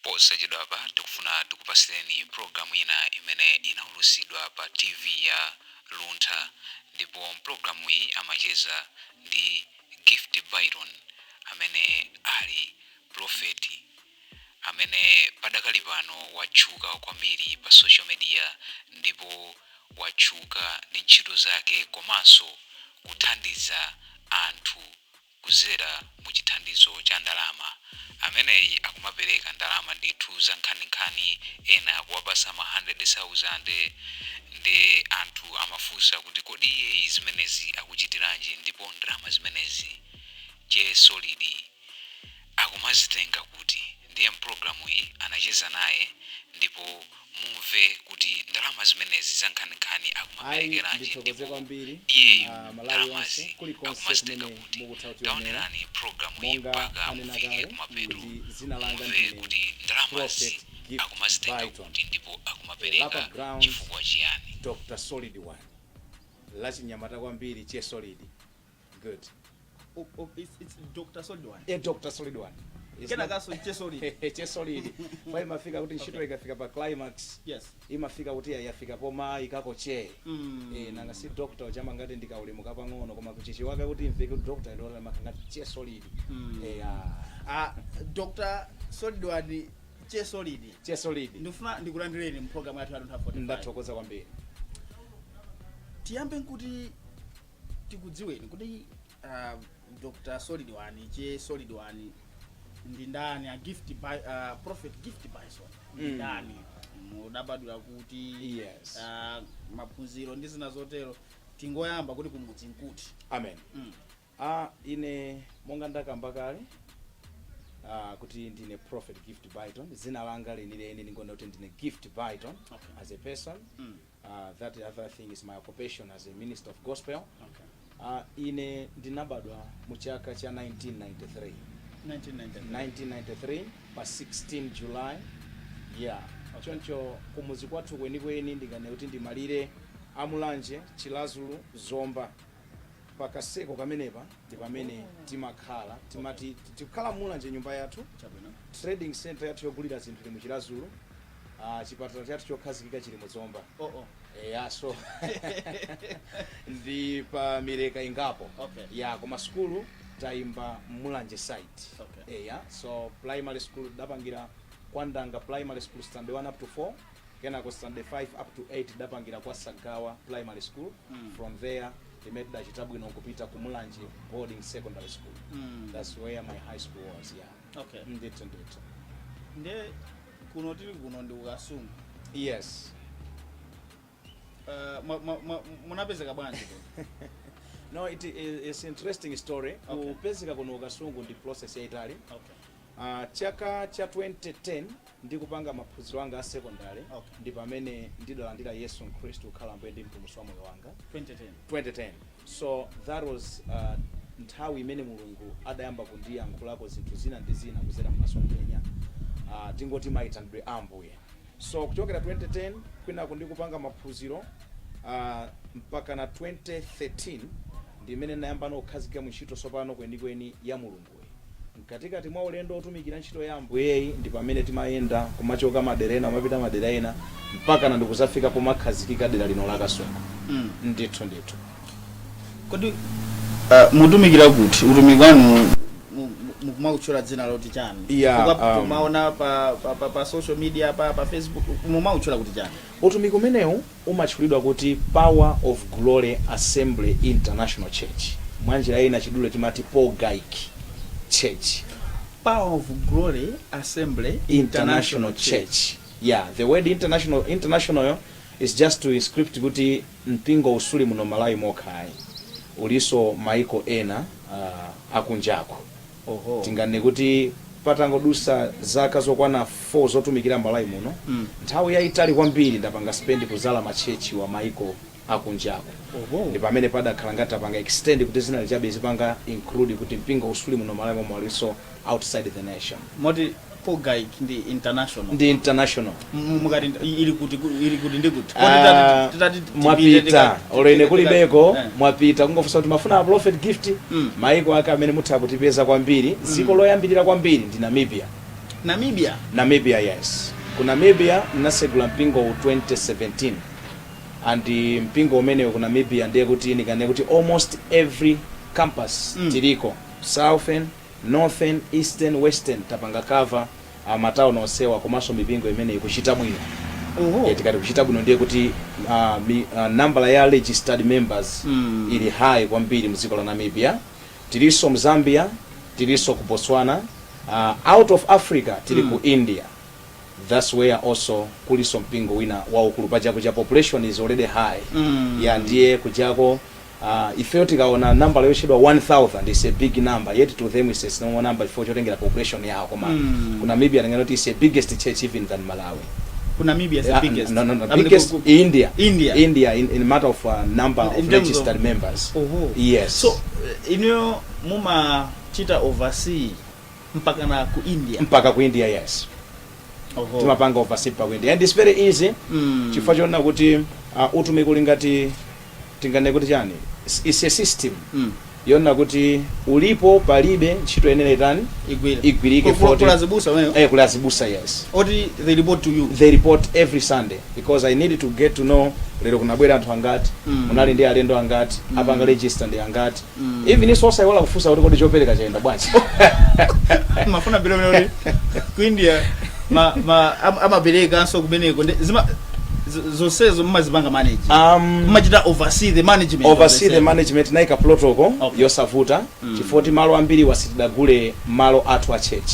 Posachedwapa tikufuna tikupasireni pulogalamu ina imene inaulutsidwa pa TV ya Luntha, ndipo mpulogalamu iyi amacheza ndi Gift Byton amene ali profeti amene padakali pano watchuka kwambiri pa social media, ndipo watchuka ndi ntchito zake komanso kuthandiza anthu kuzera mu chithandizo cha ndalama. Ameneyi akumapereka ndalama ndithu za nkhaninkhani, ena kuwapasa ma 100,000, ndi anthu amafunsa kuti kodi iyeyi zimenezi akuchitiranji, ndipo ndalama zimenezi Che Solid akumazitenga kuti? Ndiye mpulogalamu iyi anacheza naye, ndipo mumve kuti ndalama zimenezi za nkhaninkhani Ayi, akumaperekeranji, ndithokoze ndipo kwambiri iyeyu Malawi onse ndalamazi kulikonse akumazitenga kumene kuti. mukutha kutionera. Taonerani pulogalamu iyi Monga mpaka anena mufike kale kumapeto, kuti dzina langa mumve ndine kuti ndalamazi Prophet Gift akumazitenga Byton, kuti ndipo a akumapereka Lapa Ground chifukwa chiyani. Dr Solid One, lachinyamata kwambiri, Che Solid. Good. Oh, it's Dr. Solid One. A Dr Solid One. It's Kena not- kaso Che Solid. Che Solid pa imafika kuti ntchito ikafika pa climax, imafika kuti yafika poma ikako che. Nanga si doctor chama ngati ndikaulemu kapang'ono, koma kuchichiwaka kuti imveke kuti doctor ndota ngati Che Solid. Ah. Ah, Dr. Solid One, Che Solid. Che Solid. Ndifuna ndikulandireni mu program yathu ya Luntha 45. Ndathokoza kwambiri. Tiyambe nkuti tikudziweni kuti Dr. Solid One, Che Solid One ndi ndani? A Gift by Prophet Gift Byton ndi ndani? Mudabadwira kuti? Maphunziro ndi zina zotero. Tingoyamba kuti kumudzi nkuti? Amen. Ah, ine monga ndakamba kale kuti ndine Prophet Gift Byton. Dzina langa lenileni ndingonena kuti ndine Gift Byton as a person. That other thing is my occupation as a minister of gospel. Ine ndinabadwa mu chaka cha 1993. 1993. 1993 pa 16 July, yeah. Choncho kumuzi kwathu kwenikweni ndinganene kuti ndimalire aMulanje, Chiradzulu, Zomba, pakaseko kamenepa ndi pamene timakhala. Timati tikukhala Mulanje nyumba yathu. Trading center yathu yogulira zinthu ili mu Chiradzulu. Chipatala chathu chokhazikika chili mu Zomba. Oh. Eya, so ndi pa mileka ingapo. Ya, koma sukulu tayimba Mulanje site. Eya, so primary school dapangira Kwandanga Primary School, standard 1 up to 4. Kenako standard 5 up to 8 dapangira kwa Sagawa Primary School. From there limene tidachita bwino kupita ku Mulanje Boarding Secondary School. That's where my high school was, yeah. Ndithu ndithu. Nde kuno tili kuno ndi kuKasungu? Yes. Munapezeka bwanji kuno? No, it's interesting story. Kupezeka kuno kuKasungu ndi process yaitali. Chaka cha 2010 ndikupanga maphunziro anga a secondary, ndi pamene ndidalandira Yesu Khristu kukhala Ambuye ndi Mpulumutsi wa moyo wanga. 2010? 2010. So that was nthawi imene Mulungu adayamba kundiyankhulako zinthu zina ndi zina kuzera m'masomphenya, tingoti mayitanidwe a Ambuye. So kuchokera 2010 kwinaku ndikupanga maphunziro mpaka na 2013 ndimene ndinayamba kukhazikika mu ntchito tsopano kwenikweni ya Mulunguyi. Mkatikati mwa ulendo otumikira ntchito ya Ambuyeyi ndi pamene timayenda kumachoka madera ena kumapita madera ena mpaka na ndikuzafika pomakhazikika dera lino la Kasungu. Ndithu ndithu. Kodi mutumikira kuti? Utumiki wanu mukumautchula dzina loti chani? Chifukwa timaona pa social media, pa Facebook, mumautchula kuti chani? Utumiki umenewu umatchulidwa kuti Power of Glory Assembly International Church. Mwanjira ina chidule timati POGAIC Church. Power of Glory Assembly International Church, yeah. The word international, international is just to inscript kuti mpingo usuli muno Malawi mokhayi, uliso maiko ena akunjako. Tinganene kuti patangodusa zaka zokwana 4 zotumikira Malawi muno, nthawi yayitali kwambiri ndapanga spend kuzala ma church wa maiko akunjako. Ndi pamene padakhala ngati tapanga extend kuti zina lichabe zipanga include kuti mpingo usuli muno Malawi momwe, ulinso outside the nation. Moti POGAIC ndi international? Ndi international. Mukati ili kuti ndi kuti? Kodi titati tipite Mwapita olo ine kulibeko. Mwapita kungofunsa kuti mafuna a Prophet Gift, maiko ake amene mutha kutipeza kwambiri, dziko loyambirira kwambiri ndi Namibia. Namibia? Namibia, yes. Ku Namibia ndinasegula mpingo 2017, and mpingo umenewu ku Namibia ndiye kuti ndikane kuti almost every campus tiliko, southern, northern, eastern, western, tapanga cover matawuni onsewa, komanso mipingo imene ikuchita bwino. Tikati kuchita bwino ndiye kuti nambala ya registered members ili high kwambiri mdziko la Namibia. Tilinso mZambia, tilinso ku Botswana. Out of Africa tili ku India. That's where also kuliso mpingo wina waukulu pajako cha population is already high. Ya, ndiye kujako ifeyo tikaona nambala yotchedwa 1000 is a big number, yet to them is a small number chifukwa chotengera population yawo. Koma ku Namibia ndinganoti is a biggest church even than Malawi. Ku Namibia is the biggest? No, I mean, biggest India. India. India in matter of number In of terms registered members. Oho. Yes. So inuyo mumachita oversee mpaka na ku India? Mpaka ku India, yes. Oho. Timapanga oversee mpaka ku India, and it's very easy chifukwa chonena kuti utumiki uli ngati tingane kuti chani, it's a system yonena kuti ulipo palibe ntchito yenene itani? Igwire. Igwirike. Kuli azibusa wewe? Eh, kuli azibusa, yes. Oti they report to you? They report every Sunday because I need to get to know lero kunabwera anthu angati, munali ndi alendo angati, apanga register ndi angati. Even iso osaiwala kufunsa kuti kodi chopereka chayenda bwanji? Mafuna bile kuti ku India ma ma amaperekanso kumeneko, zonsezo mmazipanga manage? Mmachita oversee the management of Oversee the same. management naika protocol yosavuta, chifukwa kuti malo ambiri wasitidagule malo athu a church.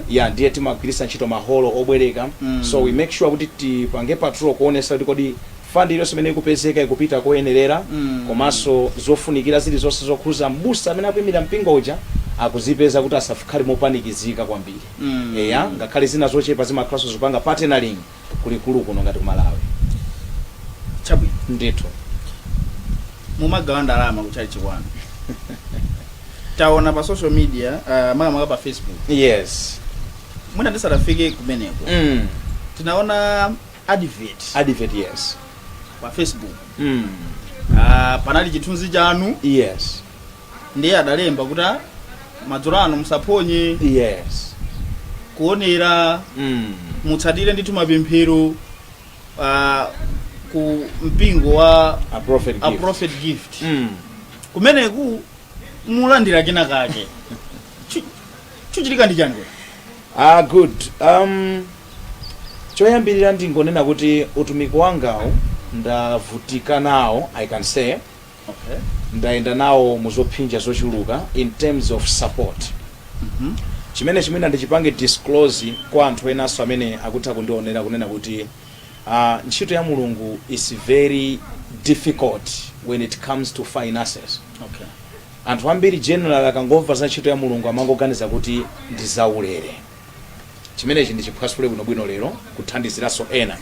Ya, ndiye timagwiritsa ntchito maholo obwereka. So we make sure kuti tipange patrol kuonesa kuti kodi fund iliyonse imene ikupezeka ikupita koyenerera, komanso zofunikira zilizonse zokhuza mbusa amene akuyimira mpingo uja akuzipeza, kuti asakhale mopanikizika kwambiri. Eya, ngakhale zina zochepa zimakhalanso zopanga partnering kulikulu kuno ngati kuMalawi. Chabwino. Ndithu. Mumagawa ndalama kuchalichi kwanu, taona pa social media, makamaka pa Facebook. Mwina ndisadafike kumeneko, tinaona advert Advert, yes. pa Facebook. Panali chithunzi chanu. Ndiye adalemba kuti, "Ah, madzulo ano musaphonye kuonera, mutsatire ndithu mapemphero ku mpingo wa A Prophet A Gift. Prophet Gift. Kumeneku mulandira kena kake." Chuchitika ndi chani kodi? Ah, good. Choyambirira ndingonena kuti utumiki wangawu ndavutika nawo, I can say. Ndayenda nawo muzophinja zochuluka in terms of support. Chimene chimene ndichipange disclose kwa anthu enanso amene akutha kundionera, kunena kuti ntchito ya Mulungu is very difficult when it comes to finances. Anthu ambiri general akangomva za ntchito ya Mulungu amangoganiza kuti ndi zaulere. Chimenechi ndichiphwasule bwinobwino lero kuthandiziranso ena.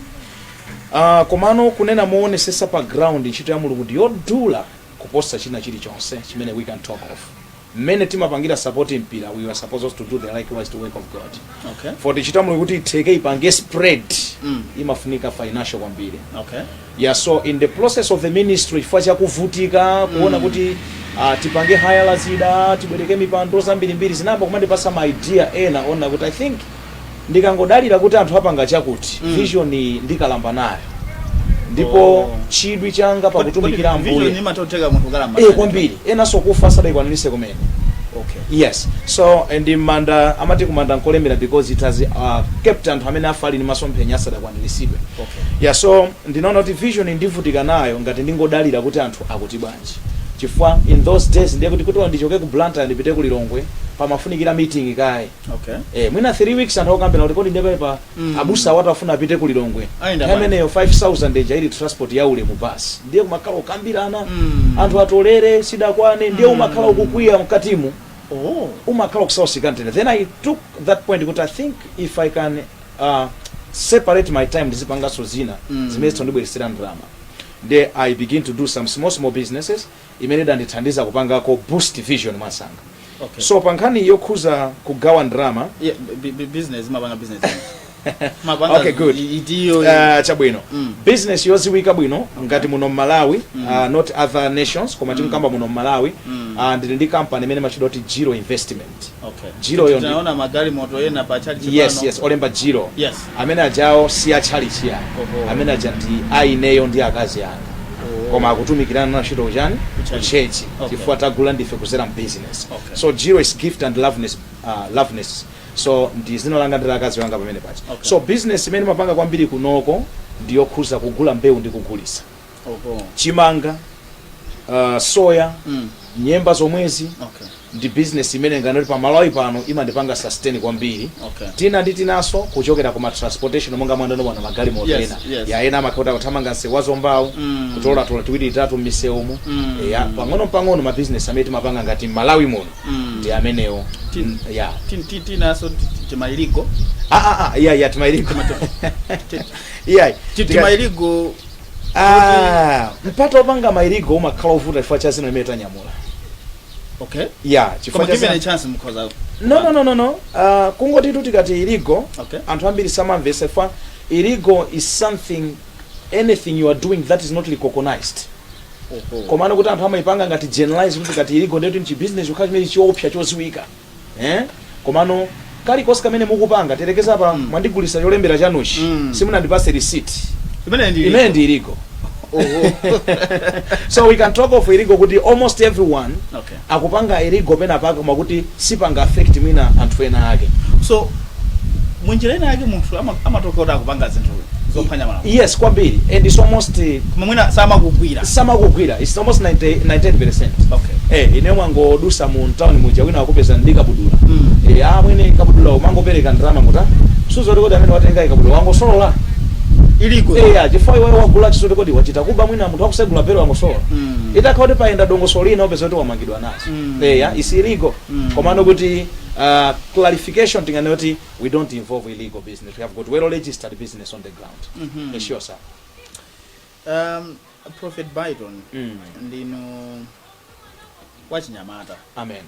Komano kunena moonesesa pa ground, ntchito ya Mulungu ndi yodula kuposa china chilichonse chimene we can talk of. Mmene timapangira support mpira, we were supposed to do the likewise to work of God. For ntchito ya Mulungu kuti itheke, ipange spread, imafunika financial kwambiri. Yeah, so in the process of the ministry, chifukwa chakuvutika kuona kuti tipange hire zida, tibwereke mipando zambirimbiri, zinayamba kumandipasa ma idea ena ona kuti I think ndikangodalira kuti anthu apanga chakuti, vision iyi ndikalamba nayo, ndipo chidwi changa pakutumikira Vision Ambuye imatoteka munthu kalamba. Eh, kwambiri. Enanso kufa asadayikwanirise kumene. Yes, so and manda amati kumanda nkolemera because it has kept anthu amene afa ali ndi masomphenya asadakwaniritsidwe. Yeah, so ndinaona kuti vision ndivutika nayo ngati ndingodalira kuti anthu akuti bwanji, chifukwa in those days ndiye kuti ndichoke ku Blantyre ndipite ku Lilongwe pamafunikira meeting kaye. Mwina 3 weeks anthu akukambira kuti kodi ndiye pa abusa awatu afuna apite ku Lilongwe. Ayenda Nthawi bwanji? imeneyo 5000 ija ili transport ya ulemu basi, ndiye kumakhala kukambirana, anthu atolere sidakwane, ndiye umakhala ukukwiya mkatimu, umakhala kusausika mtendere. Then I took that point kuti I think if I can separate my time, ndizipanganso zina zimene zitondibweresera ndalama. Ndiye I begin to do some small small businesses imene idandithandiza kupangako boost vision mwasanga. So pa nkhani yokhuza kugawa ndalama, Yeah, business, mapanga business. Mapanga Okay, good. Itiyo. Chabwino. Business yoziwika bwino ngati muno mmalawi, not other nations, koma tikukamba muno mmalawi, ndili ndi company imene machidwa kuti Giro Investment. Giro yo Tinaona magalimoto ena pa church. Yes, olemba Giro. Amene ajawo si atchalichi ya. Oho. Amene aja ndi aineyo ndi akazi anga, koma akutumikirana na ntchito kuchani? Kuchurch. Ku church. Chifukwa tagula ndife kuzera business. So Giro is gift and loveness, loveness. So ndi zina langa ndi la akazi wanga pamene pacha. So business imene mapanga kwambiri kunoko ndiyokhuza kugula mbewu ndi kugulisa chimanga, soya, nyemba zomwezi. Ndi business imene nganoti pa Malawi pano imandipanga sustain kwambiri. Tina ndi tinaso kuchokera kuma transportation, monga mwandano magalimoto ena ya ena amakhala kuthamanga msewu wa Zombawu, kutolatola tiwiri titatu m'misewumu. Ya, pang'ono pang'ono ma business amene timapanga ngati Malawi muno ndi amenewo. Ya. Tinaso tima illegal. Ah, ah, ah, iya, tima illegal, iya. Tima illegal. Ah, mpata opanga ma illegal umakhala ovuta chifukwa cha zina imene tanyamula. Ya, chifukwa Koma cha given a zina. chance mukhoza. No, no, no, no, no. Kungoti tu tikati illegal, anthu ambiri samamvesa fa illegal is something, anything you are doing that is not recognized. Komano kuti anthu amayipanga ngati generalize kuti tikati illegal ndekuti nchi business chokha chimene chiopsa choziwika, eh? Komano kalikonse kamene mukupanga, terekeza pa mwandigulisa cholembera chanuchi, simunandipase receipt, Imene ndi imene ndi illegal. So we can talk of illegal kuti almost everyone akupanga illegal pena pake, koma kuti sipanga affect mwina anthu ena ake. So munjira ina yake munthu amatoka kuti akupanga zinthu zophwanya malamulo. Yes, kwambiri, and it's almost Koma mwina samakugwira. Samakugwira. It's almost 90, 98%. Eh, ine mwangodusa mu town muja, wina akupeza ndi kabudula. Eh, amwene, kabudula umangopereka ndalama muta suzoti kuti amene watenga ikabudula wangosolola. Illegal. Eh, ya, chifukwa iweyo wagula chisoti kuti wachita kuba, mwina munthu akusegula pero wangosolola. Itakhala kuti payenda dongosolo lina, upeza kuti wamangidwa nazo. Eh, ya, is illegal. Komano kuti clarification, tingane kuti we don't involve illegal business. We have got well registered business on the ground. Yeah, sure, sir. Prophet Byton, ndinu wachinyamata. Amen.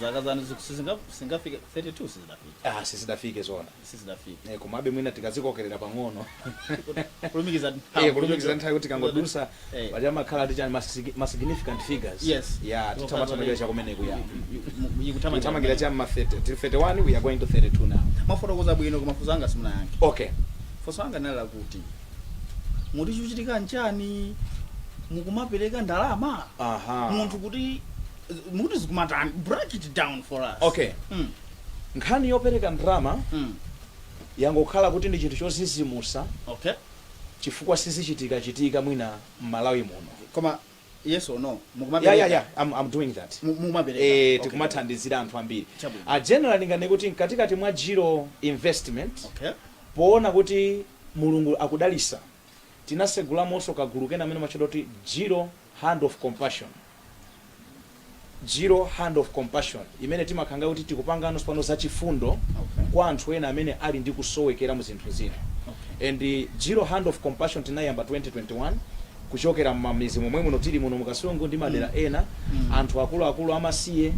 Zaka zanu singafike 32, sizidafike? Ah, sizidafike zona. Sizidafike. Eh, komabe mwina tikazikokerera pang'ono. Kulumikiza. Eh, kulumikiza nthawi kuti kangodusa paja makhala ndi chani, ma significant figures. Yeah, tithamathamangira chakumeneku, ya. Kuthamangira cha ma 30, tili 31, we are going to 32 now. Mwafotokoza bwino, koma funso anga simunayankhe. Funso anga nali lakuti muti chikuchitika nchani, mukumapereka ndalama munthu kuti mukuti zikumatani? Break it down for us. Okay. Nkhani yopereka ndalama yangokhala kuti ndi chinthu chozizimusa, chifukwa sizichitika chitika mwina m'Malawi muno. Koma yes or no, mukumapereka? Yeah, I'm doing that. Mukumapereka? Eh, tikumathandizira anthu ambiri. Chabwino. A general ngane kuti mkatikati mwa Giro Investment, poona kuti Mulungu akudalisa, tinasegulamonso kagulu kena amene machedwa kuti Giro Hand of Compassion. Giro Hand of Compassion imene timakhanga kuti tikupanganso pano zachifundo kwa anthu ena amene ali ndi kusowekera mu zinthu zina. And Giro Hand of Compassion tinayamba 2021 kuchokera mmamizi momwe muno tili muno muKasungu ndi madera ena. Anthu akuluakulu amasiye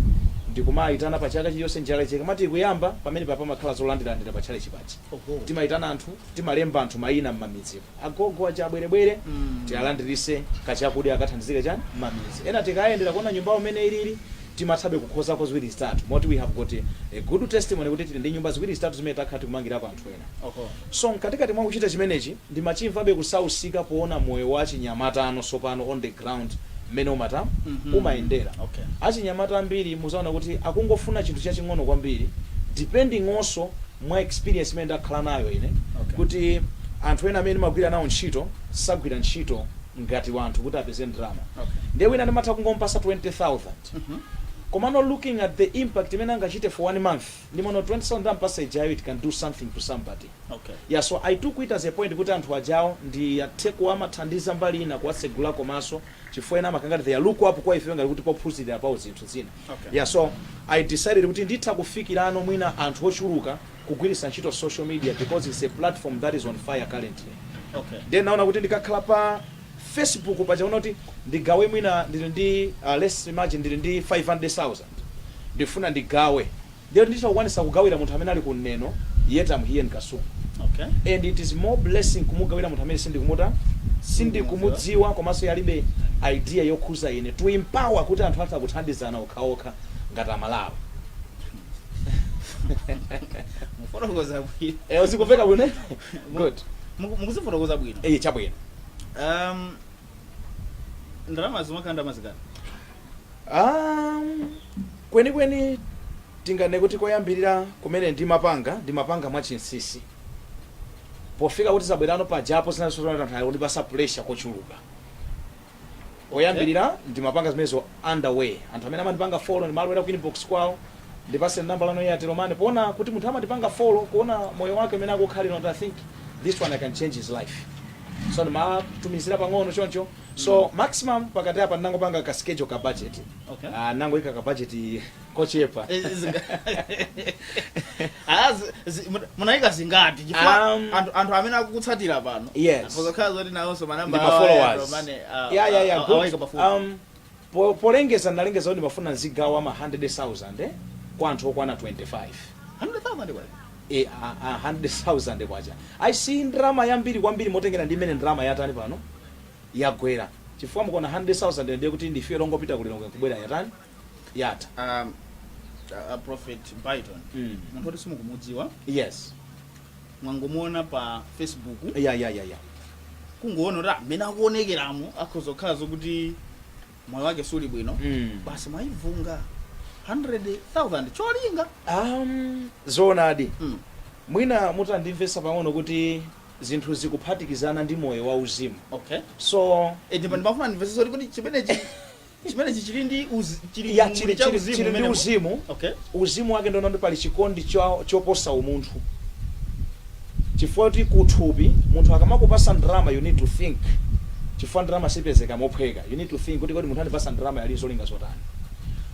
ndikumayitana pa chaka chiliyonse njala ichikamati kuyamba, pamene papa makhala zolandilandira pa chalichi pachi. Timayitana anthu, timalemba anthu mayina mmamidzipo, agogo aja abwerebwere, tialandirise kachakudya, akathandizike chani mmamizi ena. Tikayendera kuona nyumba umene ilili, timathabe kukhozako ziwiri zitatu, moti we have got a good testimony kuti tili ndi nyumba ziwiri zitatu zimene takhala tikumangirapo anthu ena. So mkatikati mwa kuchita chimenechi, ndimachimvabe kusausika poona moyo wa achinyamata ano sopano on the ground mmene umata umayendera. Achinyamata ambiri muzaona kuti akungofuna chinthu chaching'ono kwambiri, depending also mwa experience imene ndakhala nayo ine, kuti anthu ena amene ndimagwira nawo ntchito sagwira ntchito ngati wanthu kuti apeze ndalama. Ndiye wina ndimatha kungompasa 20,000, komano looking at the impact imene angachite for one month, ndimaona 20,000 ndampasa ijayo, it can do something to somebody. Yeah, so I took it as a point kuti anthu ajawo ndi athe kuwamathandiza mbali ina, kuwatsegula komanso chifukwa ena amakangati they are look up kwa ife ngati kuti pophunzirira pawo zinthu zina. Yeah, so I decided kuti nditha kufikirano mwina anthu ochuluka kugwiritsa ntchito social media, because it's a platform that is on fire currently. Then naona kuti ndikakhala pa Facebook pachaona kuti ndigawe mwina ndili ndi let's imagine ndili ndi 500,000, ndifuna ndigawe. Ndiyo nditha kukwanisa kugawira munthu amene ali kunneno, yet I'm here in Kasungu. And it is more blessing kumugawira munthu amene sindikumudziwa komanso alibe idea yokhuza ine, to empower kuti anthu atha kuthandizana okhaokha ngati Amalawi. Mufotokoza bwino. Eh, uzikumveka bwino, good. Mukuzifotokoza bwino. Eh, chabwino. Ndalama zimakhala ndalama zingati? Kwenikweni tingane kuti koyambirira kumene ndimapanga mwachinsinsi. Pofika kuti zabwerano pajapo, zinasotona anthu ali kundipasa pressure kochuluka. Oyambirira ndimapanga zimenezo underway. Anthu amene amandipanga follow, ndimalowera ku inbox kwawo, "Ndipase namba lanu ya Airtel Money." Poona kuti munthu amandipanga follow, kuona moyo wake umene akukhalira, kuti I think this one I can change his life, so ndimatumizira pang'ono choncho. So maximum pakati apa ndinangopanga ka schedule, ka budget. Ah, nangoika ka budget kochepa. Munayika zingati? Chifukwa anthu amene akukutsatira pano pozakhala zoti nawonso manamba ndi ma awo followers. Money, Yeah, good. Awayika pafupi. Polengeza ndalengeza kuti ndimafuna nzigawa ma 100,000 kwa anthu okwana 25. 100,000 kwa A 100,000 kwacha aisi ndrama yambiri kwambiri, motengera ndi imene ndrama yatani pano yagwera, chifukwa mukuona 100,000 ndiye kuti ndifiye longopita kulilonga kubwera, yatani, yatha. Prophet Byton, munthu oti simukumudziwa, mwangomuona pa Facebook, yeah. Kungoona kuti amene akuonekeramo akhoza kukhala zokuti moyo wake suli bwino, basi mwayivunga 100,000 cholinga? Zoonadi. Mwina mutandimvetsa pang'ono kuti zinthu zikuphatikizana ndi moyo wauzimu. So Ndipo ndimafuna ndimvetse kuti chimenechi chili ndi chili ya muli chili cha chili uzimu chili ndi umenemo. Uzimu. Uzimu wake ndiona kuti pali chikondi choposa umunthu, chifukwa kuti kuthupi munthu akamakupasa ndalama, you need to think, chifukwa ndalama sipezeka mophweka. You need to think kuti kodi munthu andipasa ndalama yali zolinga zotani?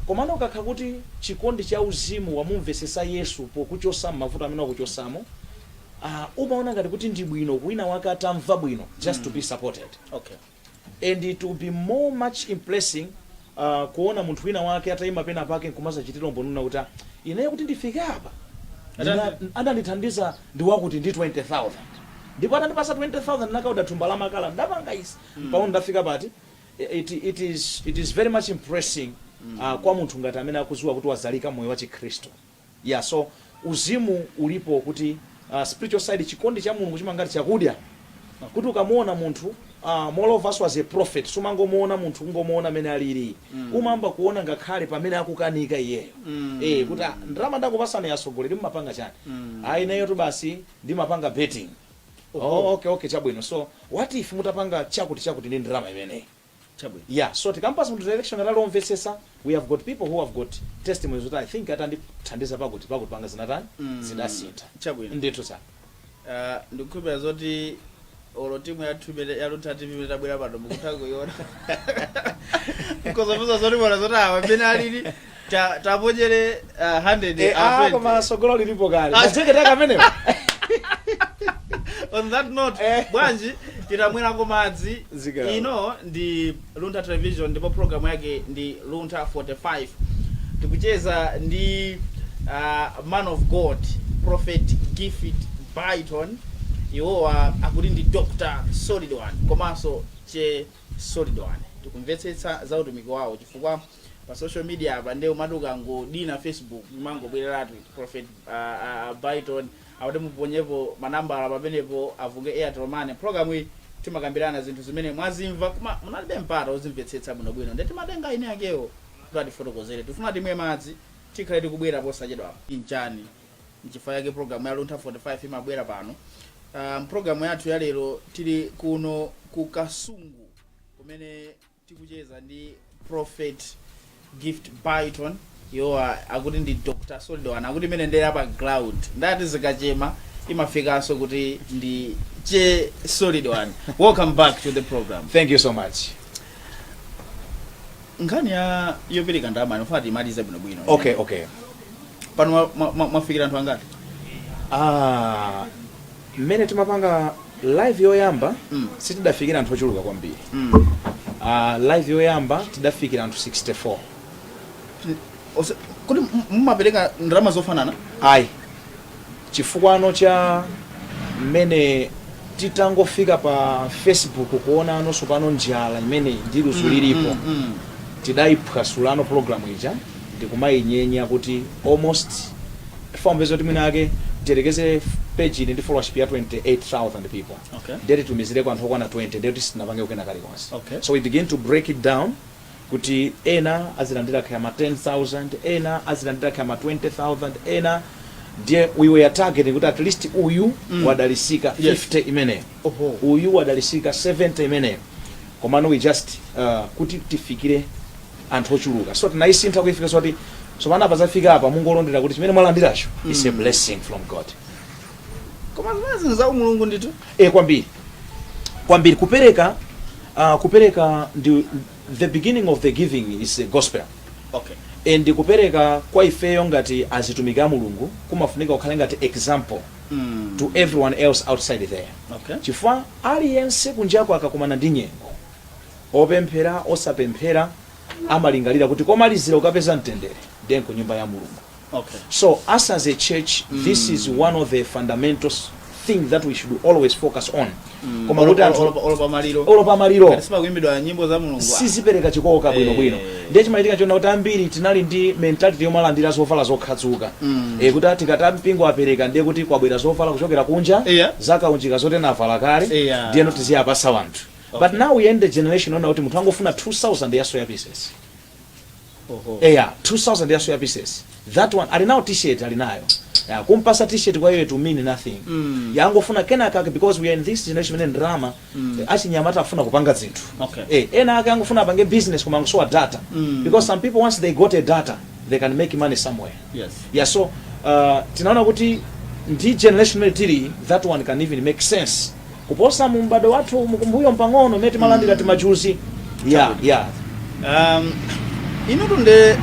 Komano ukakha kuti chikondi cha uzimu, wamumvesesa Yesu pokuchosa m'mavuto amene wakuchosamo, umaona ngati kuti ndi bwino wina wake atamva bwino, just to be supported. And it will be more much impressing kuona munthu wina wake atayima pena pake nkumazachitira umboni kuti, "Ah, ineyo kuti ndifike apa, adandithandiza ndi wakuti ndi 20,000, ndipo atandipasa 20,000 nakauda thumba la makala, ndapanga isi, pano ndafika pati." It is very much impressing kwa munthu ngati amene akudziwa kuti wazalika moyo wa Chikhristu. Yeah, so uzimu ulipo kuti spiritual side, chikondi cha Mulungu chimangati chakudya, kuti ukamuona munthu, moreover us as a prophet, sumangomuona munthu kungomuona amene alili, umayamba kuona ngakhale pamene akukanika iyeyo. Kuti, "Ah, ndalama ndakupasani atsogoleri, mumapanga chani?" "Ayi, ineyo tu basi ndimapanga betting." "Oh, okay, chabwino. So what if mutapanga chakuti chakuti ndi ndalama imeneyi?" Yeah, so tikampasa munthu direction atalomvetsetsa, we have got people who have got testimonies kuti, "I think atandithandiza pakuti pakuti panga zinatani, zidasintha." Ndithu sa. Ndikukhulupirira zoti olo timu yathu imene ya Luntha TV imene tabwera pano mukutha kuiona, nkozapeza zoti mona zoti awa amene alili taponyere 100 Ah, koma sogolo lilipo kale, majeketi akamenewa. On that note, bwanji titamwerako madzi? Zikalo. Ino ndi Luntha Television ndipo programu yake ndi Luntha 45. Tikucheza ndi man of God, Prophet Gift Byton. Iwowa akuti ndi Dr Solid One komanso Che Solid One. Tikumvetsetsa za utumiki wawo, chifukwa pa social media apa ndiye umati ukangodina Facebook imangobwereratu Prophet Byton, akuti muponyepo manambala pamenepo, avunge Airtel Money. Programu iyi timakambirana zinthu zimene mwazimva koma munalibe mpata wozimvetsetsa bwinobwino, ndiye timatenga ine akewo kuti atifotokozere. Tifuna timwe madzi, tikhale tikubwera posachedwa. Nchani nchifukwa yake programu ya Luntha 45 imabwera pano? Programu yathu ya lero tili kuno ku Kasungu kumene tikucheza ndi Prophet Gift Byton. Iwowa akuti ndi Dr Solid One, akuti imene ndera pa ground, ndati zikachema imafikanso kuti ndi Che Solid One. Welcome back to the program. Thank you so much. Nkhani ya yopereka ndalama inofuna timalize bwinobwino. Okay. Pano mwafikira anthu angati? Ah, mmene timapanga live yoyamba, sitidafikira anthu ochuluka kwambiri. Live yoyamba tidafikira anthu 64. Kuti mumapereka ndalama zofanana? Ayi, chifukwano cha mmene titangofika pa Facebook kuona anonso pano njala imene ndi ludzu lilipo, tidayiphwasulano program ija ndikumayinyenya kuti almost fombeza kuti mwina ake tiyerekeze page ili ndi followership ya 28,000 people, ndiye titumizireko anthu okwana 20, ndiye kuti sitinapange kukena kalikonse. So we begin to break it down kuti ena azilandira kaya ma 10,000, ena azilandira kaya ma 20,000, ena ndiye we were targeting kuti at least uyu wadalisika 50 imeneyo, uyu wadalisika 70 imeneyo. Komano we just kuti tifikire anthu ochuluka, so tinayisintha kuifika so kuti so apa zafika apa mungolondera kuti chimene mwalandiracho is a blessing from God. Koma zimene za Mulungu ndithu. E, kwambiri kwambiri. Kupereka ndi the beginning of the giving is a gospel. And kupereka kwa ifeyo ngati azitumiki a Mulungu kumafunika kukhale ngati example to everyone else outside there, chifukwa aliyense kunjako akakumana ndi nyengo, opemphera, osapemphera, amalingalira kuti komalizira ukapeza mtendere ndiye ku nyumba ya Mulungu. So us as a church, this is one of the fundamental thing that we should always focus on. Koma kuti anthu Olo pamaliro. Olo pamaliro. Ngati sipakuimbidwa nyimbo za Mulungu, sizipereka chikoka bwinobwino. Ndiye chimachitika chona kuti ambiri tinali ndi mentality yomalandira zovala zokhadzuka, kuti tikati mpingo apereka, ndiye kuti kwabwera zovala kuchokera kunja, zakaunjika zoti navala kale, ndiyeno tiziyapasa wanthu. But now we are in the generation ona kuti munthu angofuna 2000 ya soya pieces. Eya, 2000 ya soya pieces, that one ali nawo, T-shirt ali nayo. Yeah, kumpasa T-shirt kwa iye to mean nothing. Yangofuna kenakake because we are in this generation imene ndalama, achinyamata afuna kupanga zinthu. Ena ake angofuna apange business koma angosowa data, because some people, once they got a data, they can make money somewhere. Yeah, so tinaona kuti ndi generation imene tili, that one can even make sense kuposa mu m'bado wathu mukumbuyo mpang'ono mmene timalandira timachuzi, yeah. Inutu nde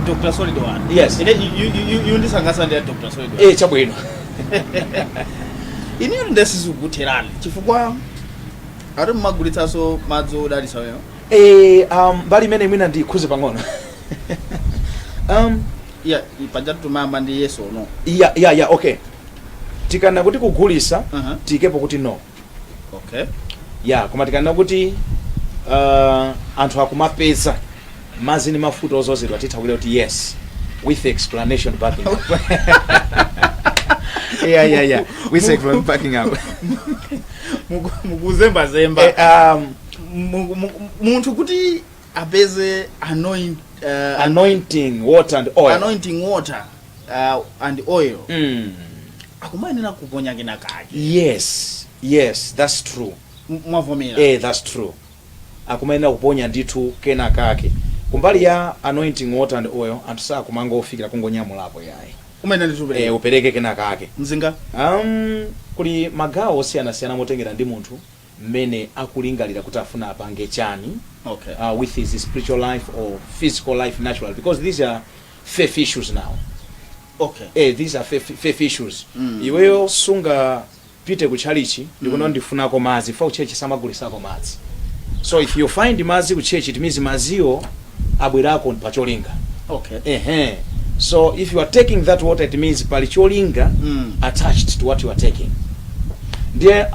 Dr Solid One. Yes. Ine yundisangasa ndi Dr Solid One. Eh, chabwino. Inutu nde sizikutherani chifukwa ati mmagulitsanso madzi odalitsa weyo. Mbali imene mwina ndikhuze pang'ono. Yeah, paja tumayamba ndi yes or no. Yeah, okay, tikana kuti kugulisa, tikepo kuti no. Yeah, koma tikana kuti anthu akumapeza madzi ndi mafuta ozozedwa, titha kulira kuti yes, with explanation backing up. Yeah, with explanation backing up. Mukuzembazemba. Eh. Munthu kuti apeze anointing water and oil. Anointing water and oil, akumayenera kuponya kena kake. Yes, that's true. Mwavomera? Eh, that's true, akumayenera kuponya ndithu kena kake. Kumbali ya anointing water and oil, anthu sakumangofikira kungonyamulapo, yayi. Umayenera ndithu upereke. Upereke kena kake. Mzinga. Kuli magawo osiyanasiyana motengera ndi munthu mmene akulingalira kuti afuna apange chani with his spiritual life or physical life natural, because these are faith issues now. These are faith issues. Iweyo sunga pite ku chalichi ndikuona ndifunako madzi fa ku church samagulisako madzi. So if you find madzi ku church, it means madziwo abwerako pacholinga. Ehe, so if you are taking that water, it means pali cholinga attached to what you are taking. Ndiye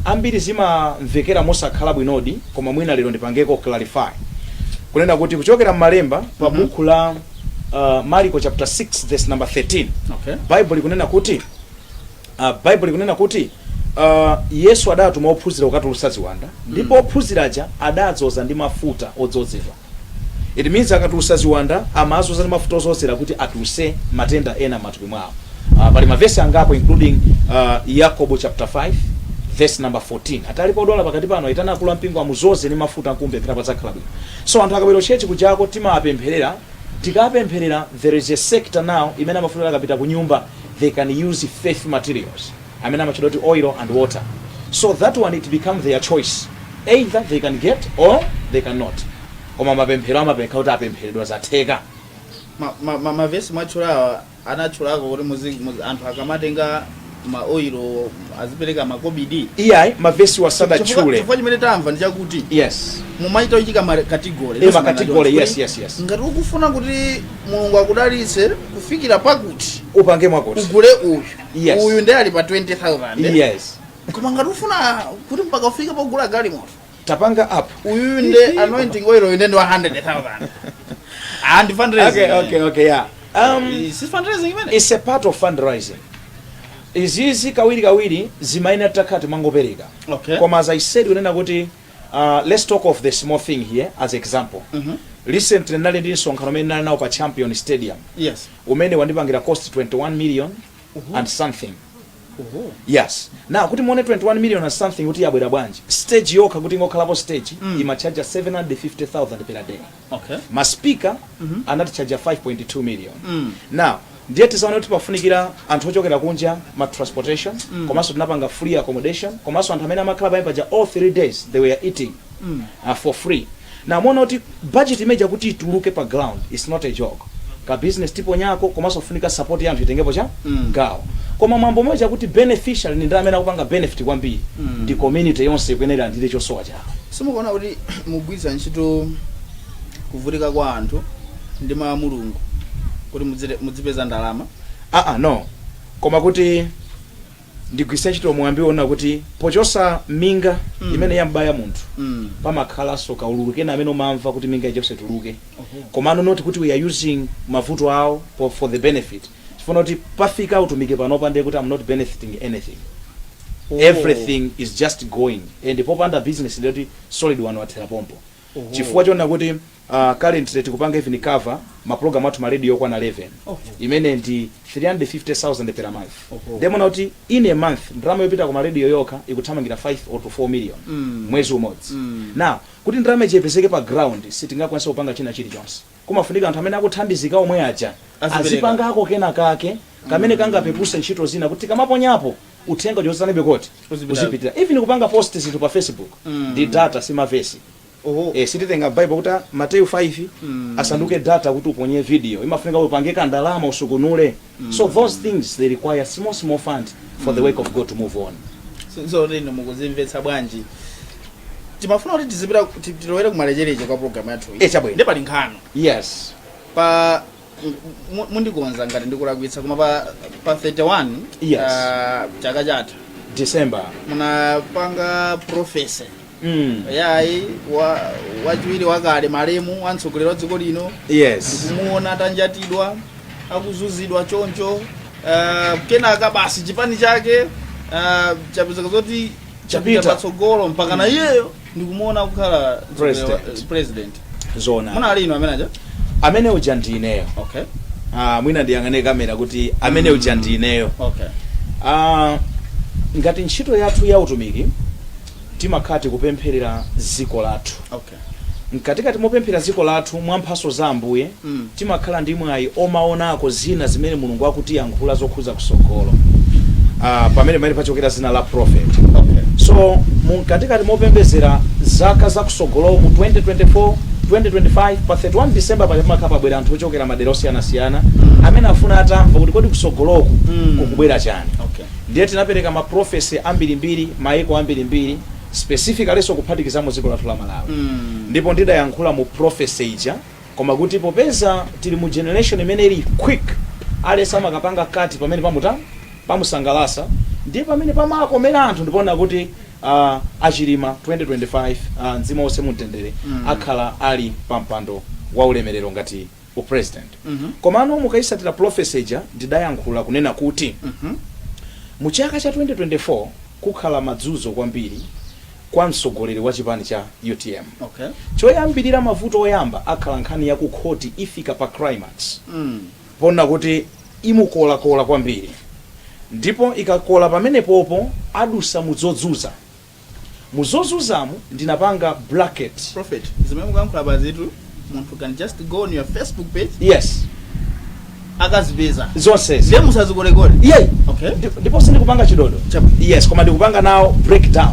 ambiri zimamvekera mosakhala bwinodi, koma mwina lero ndipangeko clarify kunena kuti kuchokera m'malemba pa buku la Mariko chapter 6 verse number 13, Bible ikunena kuti Yesu adatuma ophunzira kukatulutsa ziwanda, ndipo ophunzira aja adadzoza ndi mafuta odzozedwa. It means akatulutsa ziwanda amazoza ndi mafuta odzozera kuti atulutse matenda ena m'matupi mwawo. Pali mavesi angapo, including Yakobo chapter 5 verse number 14, atalipo odwala pakati pano, aitana akulu ampingo amuzoze ndi mafuta nkumpemphera, padzakhala bwino. So anthu akabwera church kujako timawapempherera. Tikapempherera, there is a sector now imene amafuta akapita ku nyumba they can use faith materials amene amatchedwa kuti oil and water. So that one, it become their choice, either they can get or they cannot. Koma mapemphero amapempha kuti apempheredwa, zatheka. Mavesi mwatchulawa anatchulako kuti anthu akamatenga Ma oil azipereka makobidi? Iyayi, mavesi wasadatchule. Chifukwa chimene tamva ndi chakuti mumaita kuchika ma category. Ma category, yes. Ngati ukufuna kuti Mulungu akudalitse kufikira pakuti, upange mwakuti, ugule uyu. Uyu ndiye ali pa 20,000. Koma ngati ufuna kuti mpaka ufike pogula galimoto, tapanga up. Uyu nde anointing oil, uyu nde ndi wa 100,000. Ah, ndi fundraising. Okay, yeah. Si fundraising imene? It's a part of fundraising. Izizi kawiri kawiri zimaina takhala timangopereka. Koma as I said, unena kuti let's talk of the small thing here as example. Recently ndinali ndi msonkhano umene ndinali nawo pa Champion Stadium, umene wandipangira cost 21 million and something. Yes. Now kuti muone 21 million and something kuti yabwera bwanji, stage yokha, kuti ingokhalapo stage, imachaja 750,000 per day. Ma speaker anatichaja 5.2 million. Now ndiye tisaone kuti pafunikira anthu ochokera kunja, ma transportation, komanso tinapanga free accommodation, komanso anthu amene amakhala pamene paja all 3 days they were eating for free. Now muona kuti budget imeja kuti ituluke pa ground is not a joke. Ka business tiponyako, komanso funika support ya anthu itengepo cha gawo. Koma mwambo moja kuti beneficiary ndi amene akupanga benefit kwambiri, ndi community yonse ikuyenera ndile chosowa chawo. Simukuona kuti mugwiritsa ntchito kuvutika kwa anthu ndi mawu a Mulungu kuti mudzipeza ndalama? Ah, no, koma kuti ndigwiritse ntchito mwambi wona kuti pochosa minga imene yambaya munthu, pamakhalanso kaululu kena amene umamva kuti minga ichonse tuluke. Komano not kuti we are using mavuto awo for the benefit. Chifuna kuti pafika utumiki panopa, ndiye kuti I'm not benefiting anything. Everything is just going, and popanda business ndiye kuti Solid One wathera pompo. Chifukwa chona kuti currently tikupanga even cover ma program athu ma radio okwana 11, imene ndi 350,000 per month. Ndemona kuti in a month ndalama yopita ku ma radio yokha ikuthamangira 5 or to 4 million mwezi umodzi. Now kuti ndalama ichepezeke pa ground, sitingakwanisa kupanga china chilichonse. Kumafunika anthu amene akuthandizika omwe aja azipereka. Azipangako kena kake kamene kangapepuse ntchito zina, kuti tikamaponyapo uthenga chozanibe koti uzipita. Uzipitira. Even kupanga post zinthu pa Facebook ndi data, simavesi. Sititenga Bible kuti Mateyu 5 asanduke data kuti uponye video. Imafunika upange kandalama, usukunule. So those things, they require small small fund for the work of God to move on. So ino mukuzimvetsa bwanji? Timafuna kuti tizipita, tilowere kumalechereche kwa program yathu iyi. Chabwino. Ndi pali nkhano. Pa mundikonza ngati ndikulakwitsa, koma pa 31 chaka chatha, December, munapanga prophecy yayi wachiwiri wakale, malemu wa mtsogoleri wa dziko lino, kumuona atanjatidwa, akuzuzidwa choncho, kenaka basi chipani chake chapezeka zoti chapita Chapita. patsogolo, mpaka na iyeyo ndikumuona kukhala mtsogoleri President. President. Zona. Munali inu amene aja? Amene uja ndi ineyo. Mwina ndiyang'ane kamera kuti amene uja ndi ineyo. Ngati ntchito yathu ya utumiki, timakhala tikupempherera dziko lathu. Mkatikati mopemphera dziko lathu mwa mphaso za Ambuye, timakhala ndi mwayi omaonako zina zimene Mulungu akutiyankhula zokhuza kusogolo, pamene pachokera zina la prophet. So mkatikati mopembezera zaka zakusogolo mu 2024, 2025, pa 31 December paja pamakhala pabwera anthu ochokera madera osiyanasiyana amene afuna atamva kuti kodi kusogoloku kukubwera chani. Ndiye tinapereka ma prophecy ambirimbiri, maiko ambirimbiri, specifically kuphatikizamo dziko lathu la Malawi. Ndipo ndidayankhula mu prophecy ija, koma kuti popeza tili mu generation imene ili quick, alesa amakapanga kati pamene pamuta pamusangalasa, ndiye pamene pamakomera anthu, ndipona kuti achilima 2025, mzimu wonse mumtendere, akhala ali pampando wa ulemerero ngati upresident. Komano mukayisatira prophecy ija, ndidayankhula kunena kuti mu chaka cha 2024 kukhala madzuzo kwambiri kwa mtsogoleri wa chipani cha UTM. Choyambirira, mavuto oyamba akhala nkhani ya ku khoti, ifika pa climax, pona kuti imukolakola kwambiri, ndipo ikakola pamenepopo adusa muzodzuza. Muzozuzamu ndinapanga bracket. Prophet, zimene mukuyankhula pazitu, munthu can just go on your Facebook page, akazipeza. Zonsezi. Ndiye musazikolekole. Iyeyi. Ndipo sindikupanga chidodo. Yes, koma ndikupanga nawo breakdown.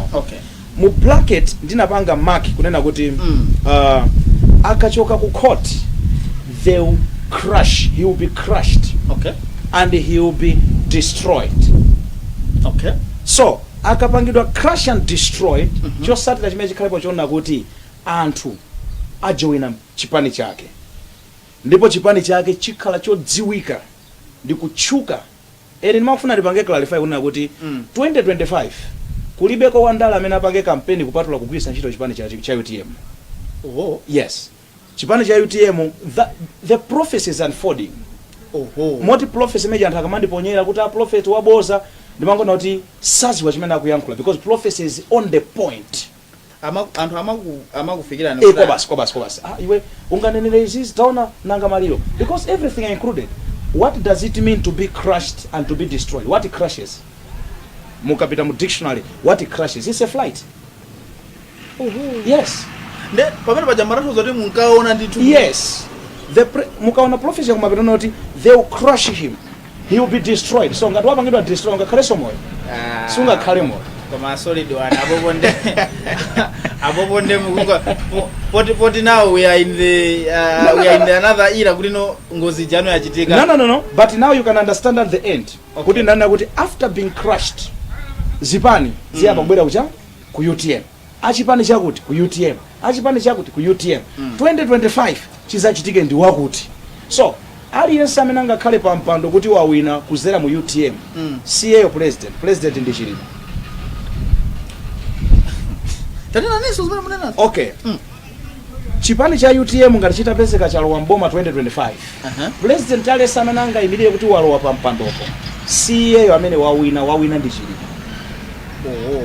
Mu bracket ndinapanga mark kunena kuti akachoka ku court, they will crush, he will be crushed and he will be destroyed. So akapangidwa crush and destroyed, chosatira chimene chikhalepo choona kuti anthu ajoina chipani chake, ndipo chipani chake chikhala chodziwika ndi kutchuka. Ene ndimafuna ndipange clarify kunena kuti 2025 kulibeko wandale amene apange kampeni kupatula kugwiritsa ntchito chipani cha UTM. Yes, chipani cha UTM, the prophecy is unfolding. Moti prophecy imene anthu akamandiponyera kuti a prophet waboza, ndimangona kuti saziwa chimene akuyankhula, because prophecy is on the point. Anthu amakufikirani Kobasi, kobasi, kobasi. Ah, iwe unganenere izizi, taona nanga maliro, because everything included. What does it mean to be crushed and to be destroyed? What crushes? Mukapita mu dictionary, what crushes? It's a flight. Yes. Nde pamene paja matanthauza kuti munkaona ndithu? Yes, mukaona prophecy yakumapetona kuti they will crush him, he will be destroyed. So ngati wapangidwa destroy, ungakhalenso moyo? Ah. Sungakhale moyo. Koma Solid One, apopo nde mukunga poti now we are in the No, no, we are no, in the another era kuti no, ngozi jano yachitika. No, but now you can understand at the end kuti ndanena kuti after being crushed, zipani ziyamba kubwera kucha ku UTM, achipani chakuti ku UTM, achipani chakuti ku UTM. 2025 chizachitike ndi wakuti, so aliyense amene angakhale pa mpando kuti wawina kuzera mu UTM, siyeyo president. President ndi Chilima. Tanenaninso zimene munenazo. Okay, chipani cha UTM ngati chitapezeka chalowa mboma 2025, president aliyense amene angayimirire kuti walowa pa mpandopo siyeyo amene wawina. Wawina ndi Chilima.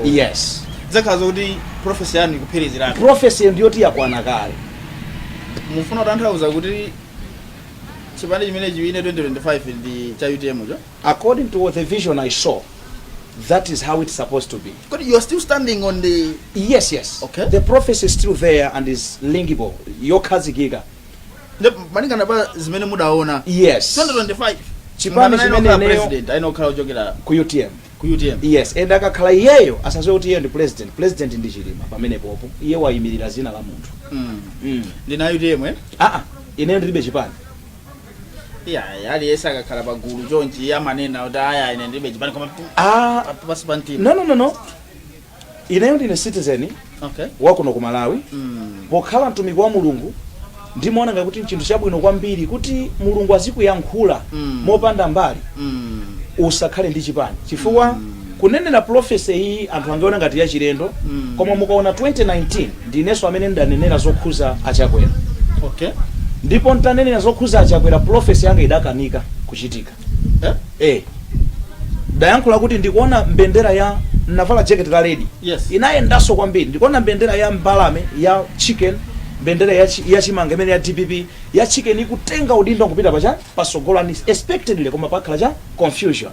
Yes. Zakhala zokuti prophecy yanu ikuphirizirana. Prophecy ndiyoti yakwana kale. Mufuna kutanthauza kuti chipani chimene chiwine 2025 ndi cha UTM cho? According to the vision I saw, that is how it's supposed to be. Kodi you are still standing on the Yes. The prophecy is still there and is linkable, yokhazikika. Malingana pa zimene mudaona, 2025 Chipani munthu amene chimene ayinokhala ineyo president ayinokhala kuchokera ku UTM. Ku UTM. Yes, and akakhala iyeyo, asaziwe kuti iyeyo ndi president. President ndi Chilima pamenepopo. Iye wayimirira zina la munthu. Ndina UTM, eh? Aa, ineyo ndilibe chipani. Iya, aliyense akakhala pagulu chonchi amanena kuti aya, ine ndilibe chipani, koma ah, pasi pa mtima. No, ineyo ndine citizen wakuno ku Malawi. Pokhala mtumiki wa Mulungu, ndimaona ngati kuti chinthu chabwino kwambiri kuti Mulungu azikuyankhula mopanda mbali, usakhale ndi chipani, chifukwa kunenera prophecy iyi anthu angaona ngati yachilendo. Koma mukaona 2019, ndinenso amene ndanenera zokhuza Achakwera. Ndipo ntanenera zokhuza Achakwera, prophecy yanga idakanika kuchitika. Eh? Eh, ndayankhula kuti ndikuona mbendera ya, navala jacket la red, inayendanso kwambiri. Ndikuona mbendera ya mbalame ya chicken, mbendera ya chimanga imene ya DPP, ya chicken ikutenga udindo kupita pacha pasogolo unexpectedly, koma pakhala cha confusion.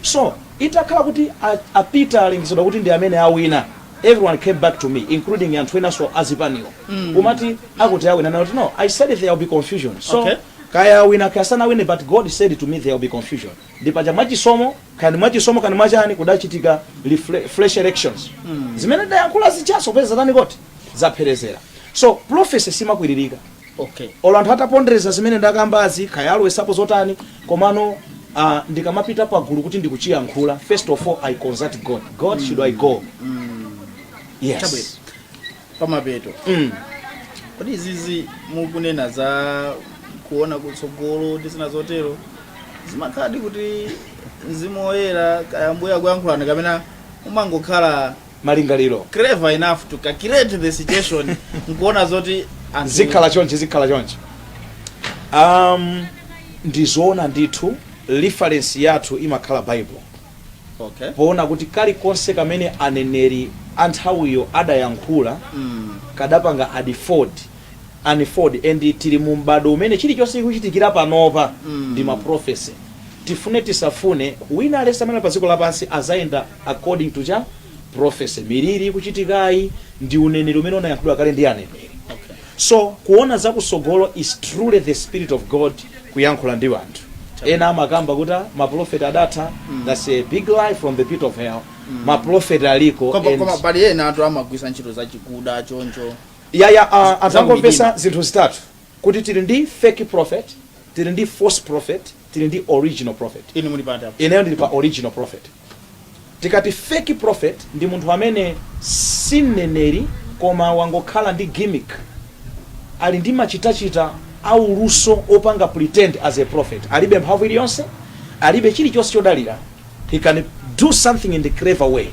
So itakhala kuti apita alengezedwa kuti ndi amene awina, everyone came back to me, including anthu enanso azipaniwo, umati akuti awina, nati no, I said there will be confusion. So kaya awina, kaya sanawine, but God said to me there will be confusion. Ndipaja mwachisomo, kani mwachisomo, kani mwachani, kudachitika fresh elections. Zimene dayankhula zichaso kupeza tani koti zapherezera. So prophecy simakwiririka. Olo anthu atapondereza zimene ndakambazi, kaya alowesapo zotani, komano ndikamapita pagulu kuti ndikuchiyankhula, first of all I consult God. God, should I go? Yes. Chabwino. Pamapeto, kodi izizi mukunena za kuona kutsogolo ndi zina zotero, zimakhala kuti Mzimu Woyera kaya Mbuye akuyankhulani, kapena umangokhala malingaliro clever enough to calculate the situation nkuona zoti zikhala chonchi, zikhala chonchi? Ndizoona ndithu, reference yathu imakhala Bible, poona kuti kalikonse kamene aneneri anthawiyo adayankhula kadapanga unfold, and tili mu m'bado umene chilichonse chikuchitikira panopa ndi ma prophecy. Tifune tisafune, wina aliyense amene ali pa dziko lapansi azayenda according to cha prophecy. Miliri ikuchitikayi ndi uneneri umene unayankhulidwa kale ndi aneneri. So kuona zakusogolo is truly the Spirit of God kuyankhula ndi anthu. Ena amakamba kuti, "Ah, maprofeti adatha." That's a big lie from the pit of hell. Maprofeti aliko. Koma pali ena anthu amagwisa ntchito zachikuda choncho. Ya, anthu Za angomvesa kumidima. zinthu zitatu, kuti tili ndi fake prophet, tili ndi false prophet, tili ndi original prophet. Inu muli pati apo? Ineyo ndili pa original prophet. Tikati fake prophet, ndi munthu amene si mneneri koma wangokhala ndi gimmick, ali ndi machitachita auluso opanga pretend as a prophet. Alibe mphamvu iliyonse, alibe chilichonse chodalira. He can do something in the clever way.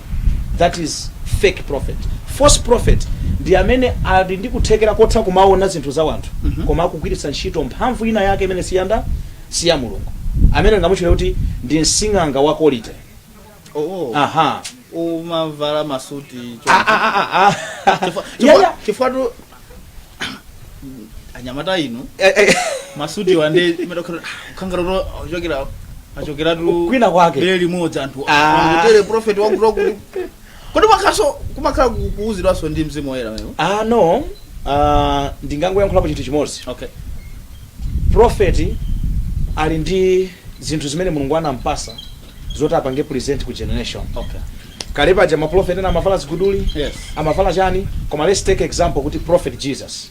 That is fake prophet. False prophet ndi amene ali ndi kuthekera kotha kumaona zinthu za wanthu, koma akugwiritsa ntchito mphamvu ina yake imene siyanda siya Mulungu, amene ngamutchule kuti ndi msing'anga wa quality. Oh. Aha. Umavala masuti? Ah, ah, ah, ah. Yeah. Chifukwa tu anyamata inu, masuti wande khangala achokera, achokeratu Kwina kwake. Bere limodzi anthu Ah. kutere prophet wakuti kuti kodi makhaso kumakhala kuuzidwanso ndi Mzimu Woyera wewe? Ah, no, ndingangoyankhulapo chinthu chimodzi. Okay. Prophet ali ndi zinthu zimene Mulungu anampasa zoti apange present ku generation. Kale paja maprofet ena amavala ziguduli, amavala chani, koma let's take example kuti Prophet Jesus,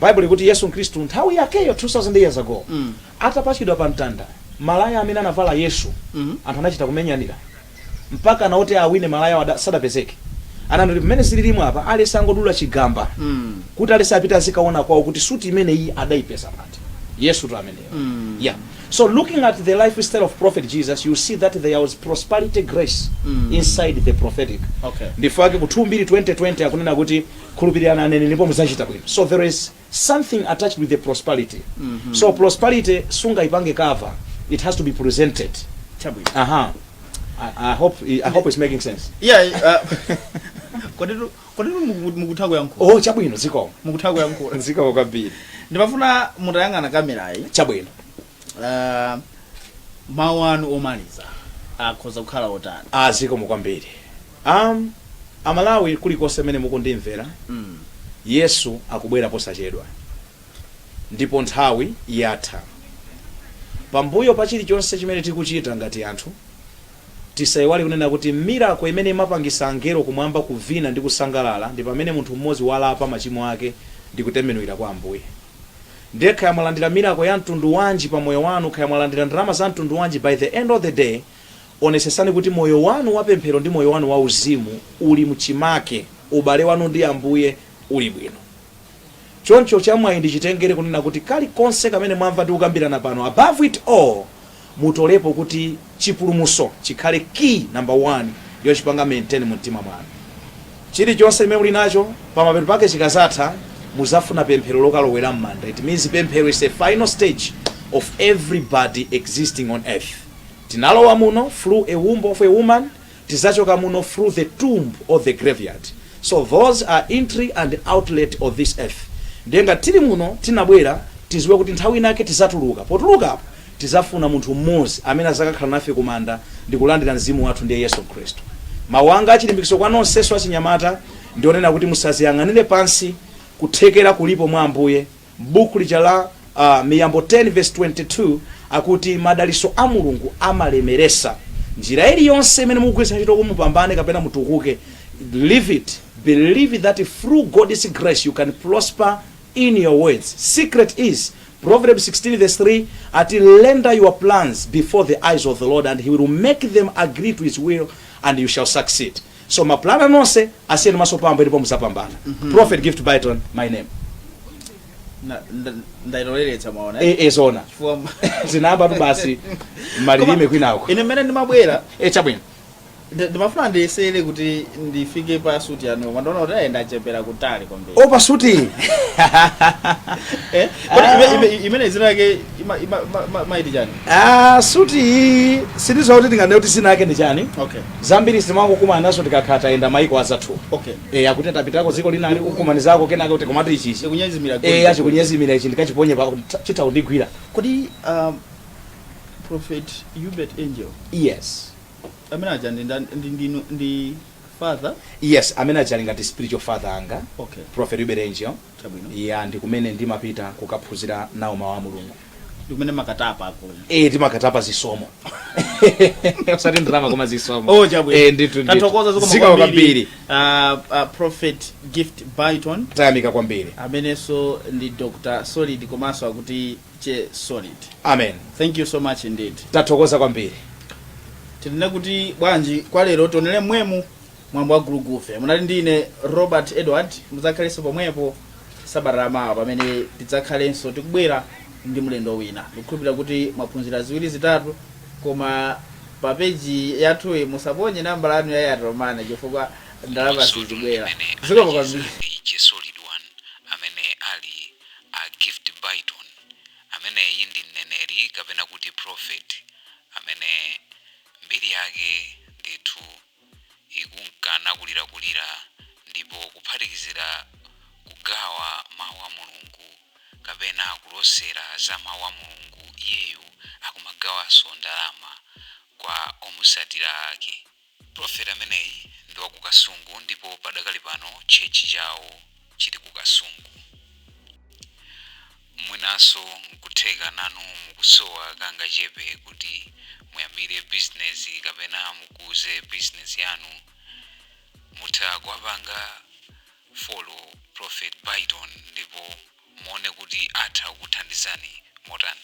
Bible ikuti Yesu Khristu nthawi yakeyo 2000 years ago, atapachidwa pa mtanda, malaya amene anavala Yesu, anthu anachita kumenyanira mpaka naoti awine malaya sadapezeke. Ananoti pamene zililimu apa, aliyense angodula chigamba, kuti aliyense apite azikaona kwawo kuti suti imene iyi adayipeza pati Yesu tu ameneyo. Yeah, so looking at the lifestyle of Prophet Jesus, you see that there was prosperity grace inside the prophetic. Ndifake ku 2 2020 akunena kuti khulupirirani aneneri ndipo muzachita bwino. So there is something attached with the prosperity. So prosperity sungaipange cover, it has to be presented. Chabwino. Aha, I hope it's making sense. Yeah, koditu mukutha kuyankhula. Oh, chabwino, zikomo. Mukutha kuyankhula. Zikomo kwambiri. Ndimafuna mutayang'ana kamerayi. Chabwino. Mawu anu omaliza akhoza kukhala otani? Ah, zikomo kwambiri. Amalawi kulikonse mmene mukundimvera, Yesu akubwera posachedwa ndipo nthawi yatha. Pambuyo pa chilichonse chimene tikuchita ngati anthu, tisayiwale kunena kuti miracle imene imapangisa angelo kumwamba kuvina ndi kusangalala ndi pamene munthu mmodzi walapa machimo ake ndi kutembenukira kwa Ambuye. Ndiye kaya mwalandira miracle ya mtundu wanji pa moyo wanu, kaya mwalandira ndalama za mtundu wanji, by the end of the day onesesani kuti moyo wanu wapemphero ndi moyo wanu wauzimu uli mchimake, ubale wanu ndi Ambuye uli bwino. Choncho chamwayi ndichitengere kunena kuti kalikonse kamene mwamva ndi kukambirana pano, above it all mutolepo kuti chipulumutso chikhale key number one yochipanga maintain mu mtima mwanu. Chilichonse chimene muli nacho, pamapeto pake chikazatha muzafuna pemphero lokalowera m'manda. It means pemphero is a final stage of everybody existing on earth. Tinalowa muno through a womb of a woman, tizachoka muno through the tomb or the graveyard. So those are entry and outlet of this earth. Ndiye ngati tili muno, tinabwera, tiziwe kuti nthawi inake tizatuluka. Potulukapo tizafuna munthu mmodzi amene azakakhala nafe kumanda ndi kulandira mzimu wathu, ndiye Yesu Khristu. Mawu anga achilimbikitso kwa nonsenso achinyamata ndionena kuti musaziyang'anire pansi, kuthekera kulipo mwa Ambuye. Buku lija la Miyambo 10 verse 22 akuti madaliso a Mulungu amalemeresa. Njira iliyonse imene mukugwiritsa ntchito kuti mupambane kapena mutukuke, live it, believe that through God's grace you can prosper in your words. Secret is Proverbs 16 verse 3 ati, "Render your plans before the eyes of the Lord and he will make them agree to his will and you shall succeed." So maplana nonse asiyeni maso pa Ambuye ndipo muzapambana. Prophet Gift Byton my name. Ndaitoleretsa maona. E, zona. Chifukwa zinayamba tu basi malilime kwinako. Ine mmene ndimabwera, E, chabwino. ndimafuna ndiyesere kuti ndifike pa suti yanu, koma ndaona kuti ayi, ndachepera kutali kwambiri. Opa suti. Eh, kodi imene zina yake maiti chani? Ah, suti iyi sindizowa kuti ndinganene kuti zina yake ndi chani. Zambiri sitimangokumana nazo tikakhala tayenda maiko azathu. E, akuti tapitako dziko lina ali kukumanizako kenaka kuti komatu ichichi Chikunyezimira. E, achikunyezimira, ichi ndikachiponye pa chitha kundigwira. Kodi Prophet Hubert Angel Yes. amene aja ndi father? Yes, amene aja ali ngati spiritual father anga. Prophet Hubert Angel. Chabwino. Ya, ndi kumene ndimapita kukaphunzira nawo mawu a Mulungu. Ndi kumene makatapa ako? E, timakatapa zisomo, osati ndalama koma zisomo. Oh, chabwino. E, ndithu, ndithu. Tathokoza, zikomo Zikomo kwambiri. kwambiri. Prophet Gift Byton, Tayamika kwambiri. amenenso ndi Dr Solid komanso akuti Che Solid. Amen. Thank you so much indeed. Tathokoza kwambiri. Tinene kuti bwanji kwa lero tionere mmwemu mwambo wa gulugufe. Munali ndine Robert Edward. Mudzakhalenso pomwepo sabata lamawa pamene tidzakhalenso tikubwera ndi mlendo wina. Ndikukhulupirira kuti mwaphunzira ziwiri zitatu, koma pa peji yathuyi musaponye nambala yanu ya Airtel Money chifukwa ndalama Komanso sizibwera. imene Zikomo anacheza kwambiri. ndi Che Solid One amene ali a Gift Byton, ameneyi ndi mneneri kapena kuti prophet amene mbiri yake ndithu ikunkana kulirakulira, ndipo kuphatikizira kugawa mawu a Mulungu kapena kulosera za mawu a Mulungu, iyeyo akumagawanso ndalama kwa omusatira ake. Prophet ameneyi ndi wa ku Kasungu ndipo padakali pano church chawo chili ku Kasungu. Mwinanso nkutheka nanu mukusowa kangachepe kuti muyambire bizinesi kapena mukuze bizinesi yanu, mutha kuwapanga follow Prophet Byton ndipo muone kuti atha kukuthandizani motani.